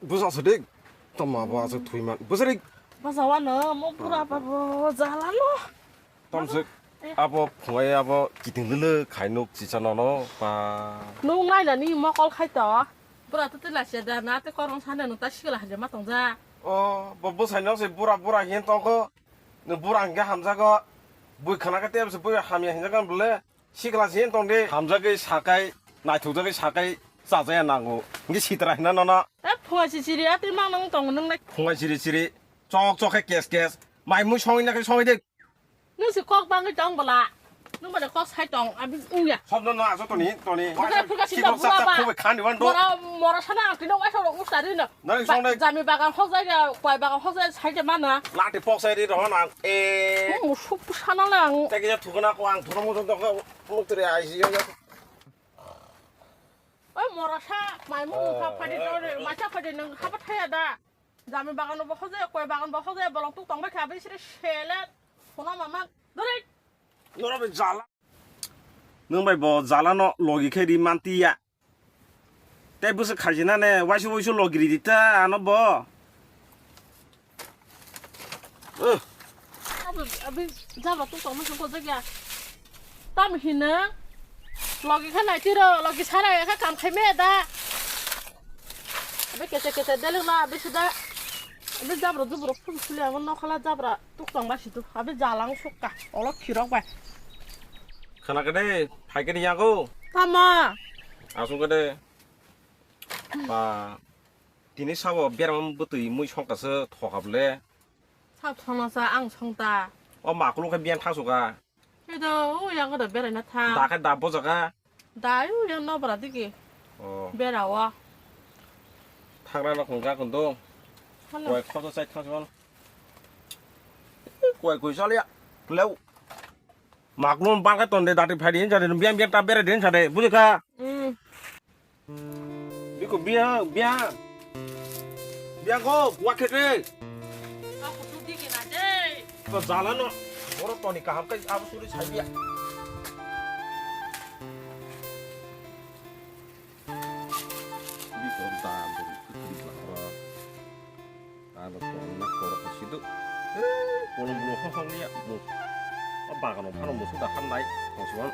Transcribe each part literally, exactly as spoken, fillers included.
Busa sadik. Tama bo aswk thwiman. Busa dik. Bajawa no mo pura pa bo jala no. Tamswk. Eh. Abo phungai abo kiting lele khainuk chicha nono pa. Nung naina ni mokol khai to. Bura to tila se da na te korong sande no ta sikla haje ma tongja. O bo bwsai no se bura bura hin tongkho. No bura hingke hamjago. Bui khana ka tebse bui hamya hinjagan bole. Sikla se tong de. Hamjagwi sakai, naithokjagwi sakai, chajaya nango. Hingke sitra hina nono. E phungai si siri atri mang nang tong nang nai. Phungai siri siri. Chok chok khe kes kes. Mai mui songwi na khe songwi de. Nung si kok bangwi tong bwla. Nung bade kok sai tong, abi wngya. Hobno no aso toni, toni. Bwkha phirka sinda sikok bura saksa ba. Khoboi khan diwan do. Mora, mora sana ang tino waisa ro usta ri no. Nang ba, song nai. Jami bagan hok jai ya, kwai bagan hok jai sai de mana. Lati pok sai ri ro na. E. Musuk sana lang. Tagi ya thukuna ko ang thukuna mo thukuna ko. Muk tiri ai si ya. Oi mora sa, mai muk mukha phadi do re, macha phadi nang haba thaya da. Jami bagan bo hoje, koi bagan bo hoje, bolong tuk tong bai kha, bisri sele, khuna mama, duri. Noro be jala. Nwng bai bo jala no logi khe ri manti ya. Tei bwswk khaijina ne, waisu waisu logi ri di ta ano bo. Eh. Abi, abi, jabra tuk tong mui sungko jagya. Tam hino. Logi kha nai tiro, logi sara ya kha kam khai me da. Abi kete kete deleng na, abi sida. Abi jabra jubra phun suli amo nokhala jabra tuk tong ba situ. Abi jalang sukka, olo khirok bai. Khana kade, phai kade yago. Tama. Asung kade. Ba, tini sabo beram bwtwi mui songkha se thokha bole. Sab songna sa ang songta. O makulung khe biyan thangsuka. Edo, o yang da berai na tha. Da khe da bojaga. Da o yang no bara digi. Oh. Bera wa. Thagra no khungka kundo. Halo. Koi khoto sai thangsuan. Koi koi salia. Leu. Maklum bangke tonde dati phai din jade biang biang ta bere din sade bujikha. Hmm. Biko biang biang. Biang ko wakete. Aku tu dikena deh. To jalano. Oro toni kaham kai abu suri sai biang. Biko da beri kekri bakro. Ano tongna koro kasido. Eh, bolong bolong hong hong liya. Mo. A bagano phano musu da hamnai. Tongsiwan.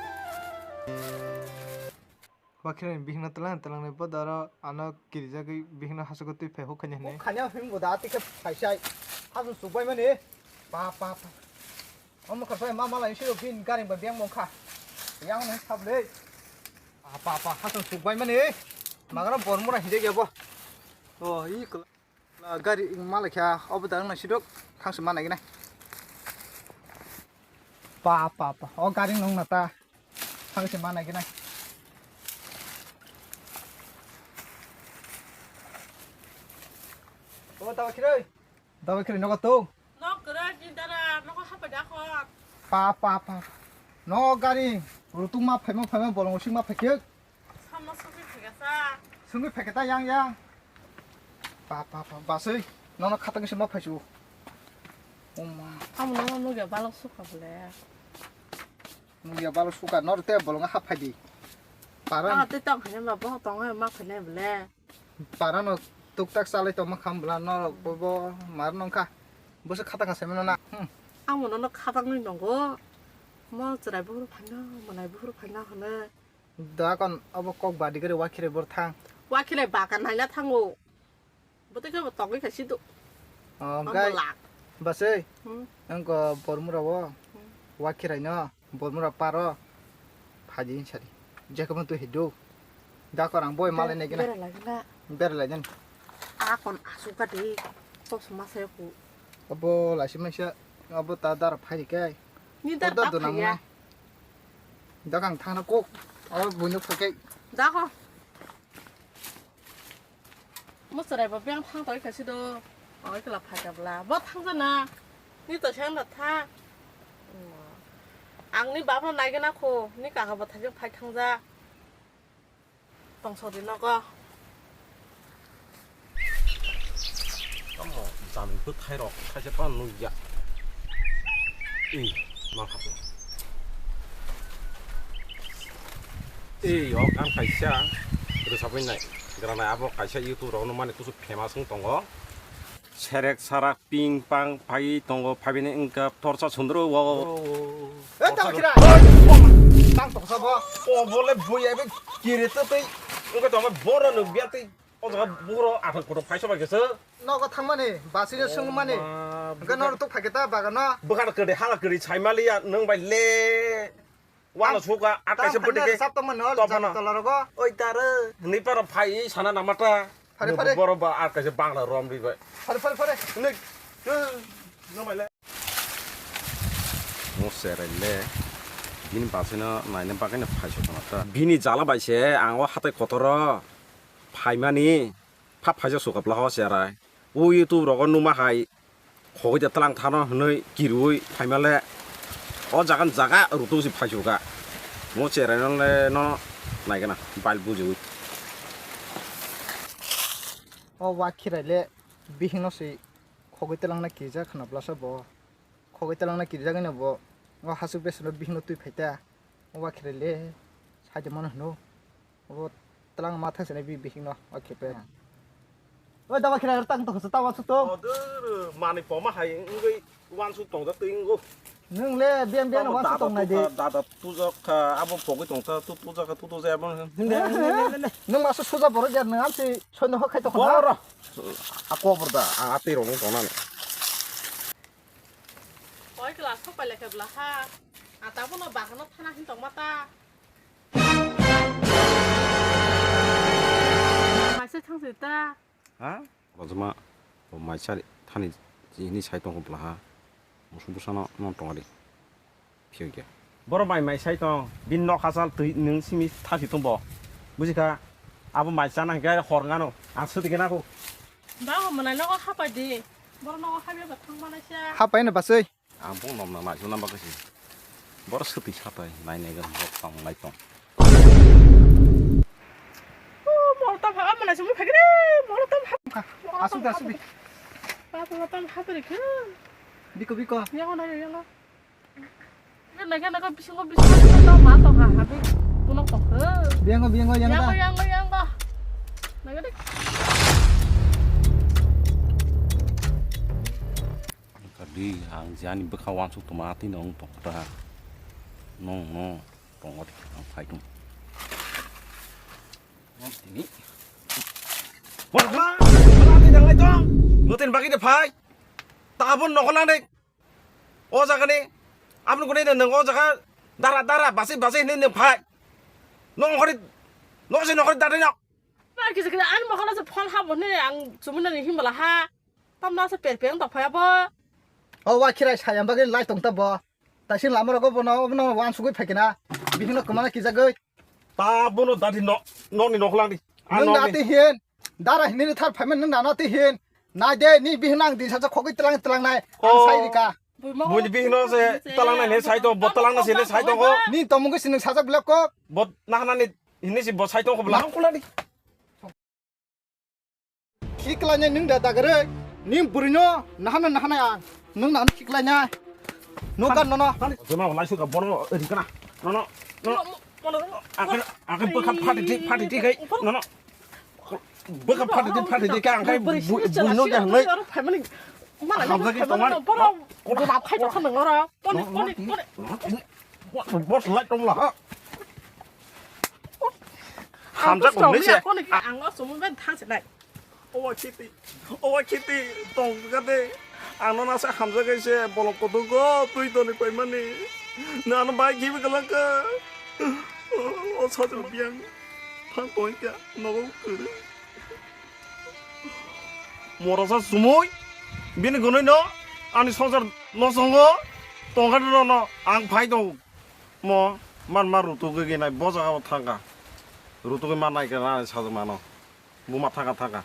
Wakhirai bihingno tlang tlangnai bodaro ano kirijagwi bihingno hasugo twi phai hukhanya hwnwi. Hukhanya hwnwi bo da tike phaisai. Hasu sukbai mani. Pa pa pa. Omo kharsai ma mala isi bin garing ba biang mongkha. Yang nang sablei. Pa pa pa hasu sukbai mani. Magara bormura hijai gebo. Oh, i kla. La gari malai kha obo da wngna sidok thangsi manai gina. Pa pa pa o gari nung na ta thangsi manai gina. O dawa khiroi. Dawa khiroi nogo tong. Nok gere ni dara nogo hapa dakho. Pa pa pa. No gari rutung ma phaima phaima bolong sing ma phaikhe. Samno sungwi phaikha sa. Sungwi phaikha ta yang yang. Pa pa pa basui. Nono khatang se ma phaisu. Oma. Amo nono nugya balok sukha bole. Nugya balok sukha nor te bolong ha phaidi. Para. Ah, te tong phai ma bo tong ma phai bole. Para no tuk tak salai tong ma kham bla no bo mar nong kha. Bo se khatang se mano na. Hmm. Amo nono khatang ni nongo. Mo chwrai buhur phaina, manai buhur phaina hone. Da kon abo kok badi gari wakhirai bor thang. Wakhirai bagan naina thango. Botoi khe bo tongwi kha sido. Oh, gai. Basai. Hmm. Ang ko bormura wo. Hmm. Wakhirai no bormura paro. Phaji sari. Jekama tu hidu. Da kon ang boi malai nai gina. Bera lagi na. Bera lagi na. A kon asu ka de. Kok suma saya ku. Abo lasi maisa. Abo ta dar phaji kai. Ni dar ta phaiya. Dakang thangna kok. Abo buino phakai. Dakho. Musarai bo beng thang toi kha sido. Oi kla phai ka bla. Bo thang jana. Ni to sang da tha. Ang ni bap no nai gana kho. Ni kaka bo thajeng phai thang ja. Tong sodi nogo. Tamo jami bwthai rok thaisa phano nukya. Ei, ma khato. Ei, o kan kaisa. Rwchapwi nai, granai abo kaisa YouTube rok nukmani kusu famous wng tongo. Serek sarak ping pang phaiwi tongo, phaibini wngkha torsa sundro o. Eh, tamo kira. Tang toksa bo. O bole bui ebe kiri tei wngkha tongo boro nukya tei. O jaga boro athang kotor phaiso bai kesa. Nogo thangmani, basino sungmani. Hwnkhe norok tuk phaikhe ta bagano. Bwkhano kwrwi hala kwrwi saimaliya nwng bai le. Wano suka, a kaisa bwtwi khe sap tongmani hor, topano. Tola rogo. Oi tare, hwnwi paro phai sana namata. Phare, phare. Boro ba a kaisa bangla rom ri bai. Phare, phare, phare. Hwnwi, hwnwi, hwnwi le. Mo serai le. Bini basino naina bagwino phai sokma ta. Bini jala bai se ang o hatai kotoro phaimani. Phap phaijak sukapla ho cherai. O YouTube rogo numa hai khogoi de tlang thano hwnwi kirui phaimale. O jaga ni jaga rutuk si phaijuka. Mo cherai no le no naigana bail bujiui. O wa khirai le bihingno si khogoi telangna kirjak khna blasa bo. Khogoi telangna kirjak no bo. O hasuk besino bihingno twi phaita. O wa khirai le saide mano hwno. Obo twlang ma thang sene bi bihik no, o khepe. Oi, daba khira tang tong sa, tawa su tong. Odur, mani poma hai, ngoi wan su tong da twi ngo. Nung le biam biam wan su tong nai di. Dada tujak kha, abo pogoi tong ta, tu tujak kha, tu tujak abo. Hinde, hinde, hinde, hinde. Nung ma su suja borok ya, nung am si soino hok khai tong kha. Boro. A kobor da, a atwi rong tong nani. Oi, class thok pai lekha bla ha. A tabuk no bagano thana hin tong ma ta. Maisa thang se ta. Ha? Rojma, bo maisa thani hini sai tong bla ha. Musu busa no non tong ari. Phiyok ya. Boro bai mai sai tong. Bin nok hasal twi nung simi thasi tong bo. Bujikha. Abo maisa nang khe hor ngano. Ang suti khe nako. Ba ho manai nogo hapai di. Boro nogo hapai ba thang manai sa. Hapai no basai. Ang bung nom nang naisuk nang bagwi se. Boro swtwi satai nai nai gwn bok tong lai tong. Mol ta pha, mala sumui phagre, mol ta pha. Asuk da, asuk di. Pa pa ta pha kre khe. Biko, biko. Yango na yango. Khe na khe na bisingo bisingo ta ma tong ha ha bi. Kunok tong khe. Biango, biango, yango da. Yango, yango, yango. Na khe de. Kadi ang jani bwkha wansuk tongma twi nong tong ta. Nong no tong ori ang phai tung. Tini. Wah, wah, wah, tini danglai tong. Ngotin bagi de phai. Tabun nokolang de. O jaga ni. Abun kuni de nong o jaga dara dara basi basi ni nong phai. Nong hori nong si nong hori dada no. Ba kisa kisa ani mokolo se phone ha bo ne ang chumina ni himbala ha. Tamna se per per tong phai abo. O wa khirai sayam bagwi lai tong ta bo. Taising lama rogo bono, bono wan sugui phaikena. Bihino kwmana kijagwi. Ta bono dadi no, noni noklang di. Nung na ti hin. Dara hinini thar phaiman nung na na ti hin. Nai de ni bihino ang din sacha khogwi tlang tlang nai. Ang sai rika. Bui bihino se tlang nai ne sai to, bo tlang na se ne sai to ko. Ni tomung se nung sacha blok ko. Bo na na ni hinini si bo sai to ko bla. Nang kula di. Khiklainai nwng da dagarwi, ni bwrwino nahana nahana ang, nwng nahana khiklainai. Nwng kan nono. Jema lai suka bono rikana. Nono. Nono. Akai akai bwkha phati di phati di kai. Nono. Bwkha phati di phati di kai angkai bwrwino ya hnai. Hamjak ki tomar. Bono bono bono. Bono bono. Bono lai tongla ha. Hamjak kong nise. Ang no sumui ben thang se nai. Owa khiti, owa khiti tong kate. Ang no nasa hamjak kaise bolok kotor go twi toni paimani. Na ano bai gibi kalaka. O sajak biang phang tong ka nogo kuru. Morasa sumui bini gunui no ani sojar no songo tongkha no ang phai tong. Mo man ma rutuk gwi nai bo jaga o thangkha. Rutuk gwi ma nai kha na sajak mano. Buma thangkha thangkha.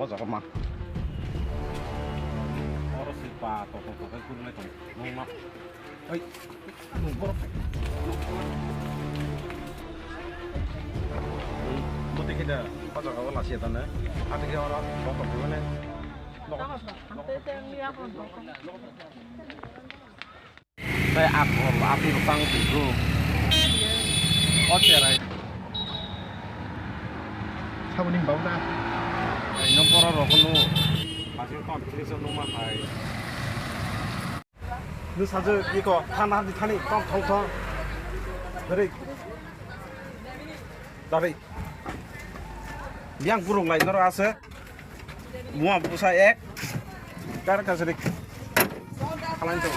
Jaga ma. Oro si pa to to to kai kurulai tong. Nong ma. Ai. Nong borok. Buti kida pa jaga wala si tane. Ati kida oro bokok bane. Tei akhol, aphuru tang twi bro. O cherai. Saboni bau na. Ai, no borok rok no. Asing ton three so numa hai. Nu sajo iko thana di thani tom thong thong. Beri. Dari. Yang burung lai noro ase. Mua busa ek. Kar kasari. Khalang jok.